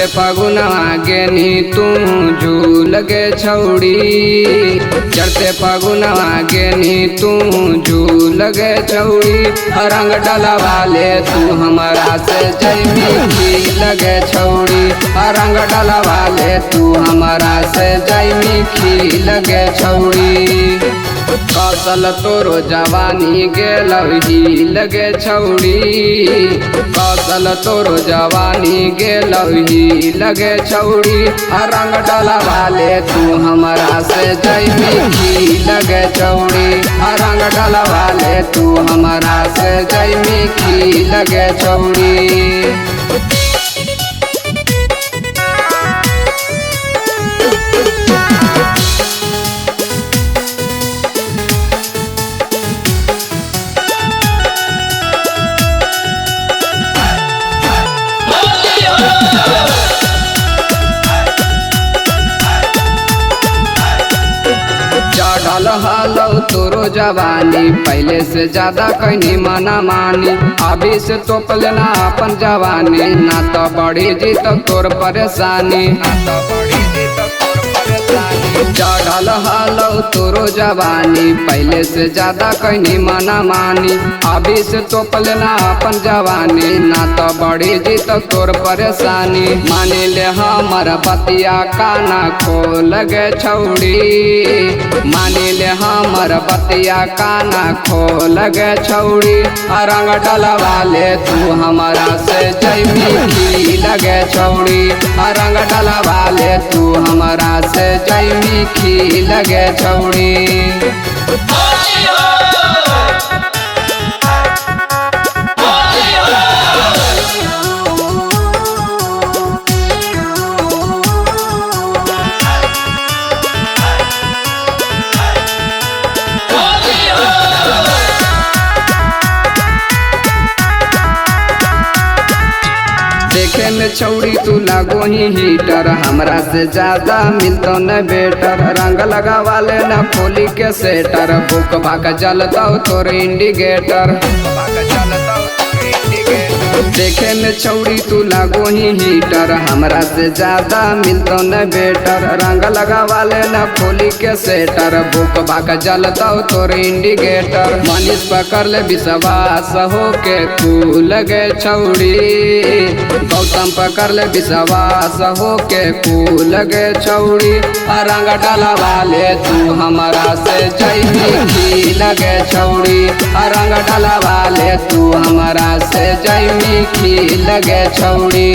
चढ़ते फगुनवा गेनी तू झूल गे छौड़ी। चढ़ते फगुनवा गेनी तू झूल गे छौड़ी। रंग डलवा ले तू हमरा से जैमी लगे छौड़ी। रंग डलवा ले तू हमरा से जैमी लगे छौड़ी। कौशल तोरो जवानी गेलही लगे छौड़ी। कौशल तोरो जवानी गेलही लगे छौड़ी। रंग डलवा ले तू हमरा से जैमी लगे छौड़ी। रंग डलवा ले तू हमरा से जैमी लगे छौड़ी। चढ़ल हलौ तोरो जवानी पहले से ज्यादा कहीं मना मानी। अभी से तोप लेना अपन जवानी ना तो बड़ी जी तो तोर परेशानी। चढ़ल हलौ तोरो जवानी पहले से ज्यादा कहीं मना मानी। अभी से तोप लेना अपन जवानी ना तो बड़ी जी तो तोर परेशानी। मानी ले हमर बतिया काना खोल गे छौड़ी। मानी ले हमर बतिया काना खोल गे छौड़ी। रंग डलवा ले तू हमरा से जैमी लगे छौड़ी। रंग डलवा ले तू हमरा से जैमी लगे छौड़ी। देखे में छौड़ी तू लागो ही हीटर हमरा से ज्यादा मिलतो न बेटर। रंग लगावा ले न खोली के सेटर बुक भाग जलता तोर इंडिकेटर। देखे में छौड़ी तू लागो ही हीटर हमरा से ज्यादा मिलतो न बेटर। रंग लगावा ले न खोली के सेटर बुक भाग जलता तोर इंडिकेटर। मनीष पकड़ ले विश्वास हो के तू लगे छौड़ी। गौतम पकड़ ले विश्वास हो के कूल गे छौड़ी। रंग डलवा ले तू हमरा से जैमी लगे छौड़ी। रंग डलवा ले तू हमरा से जैमी लगे छौड़ी।